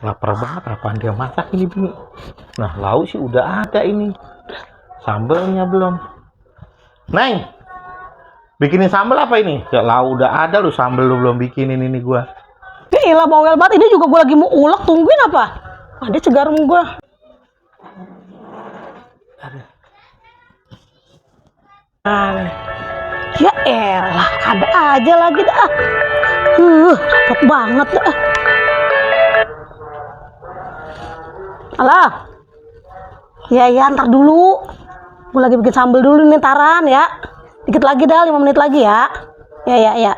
Lapar banget, apaan dia masak ini Bini? Nah, lauk sih udah ada ini. Sambelnya belum. Neng, bikinin sambel apa ini? Ya lauk udah ada, lu sambel lu belum bikinin ini gua. Gila bawel banget, ini juga gua lagi mau ulek, tungguin apa? Ada cegarum gua. Ya elah, ada aja lagi dah. Repot banget dah. Alah. Ya, ntar dulu. Gue lagi bikin sambal dulu nih, taran ya. Dikit lagi dah, 5 menit lagi ya. Ya.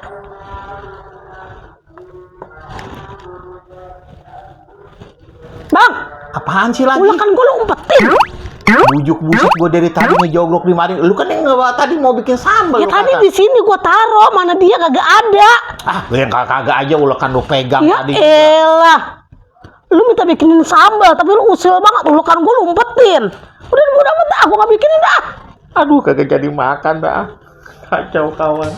Bang, Apaan sih lagi? ulekan gue lu umpetin. Bujuk-bujuk gue dari tadi ngejogrok di mari. Lu kan yang tadi mau bikin sambal. Ya tadi di sini gue taruh, mana dia kagak ada. Ah, lu yang kagak aja ulekan lu pegang Ya tadi. elah. Lu minta bikinin sambal, tapi lu usil banget, ulekan gue lu umpetin. Udah amat dah, gue gak bikinin dah. Aduh, kagak jadi makan dah. Kacau kawan.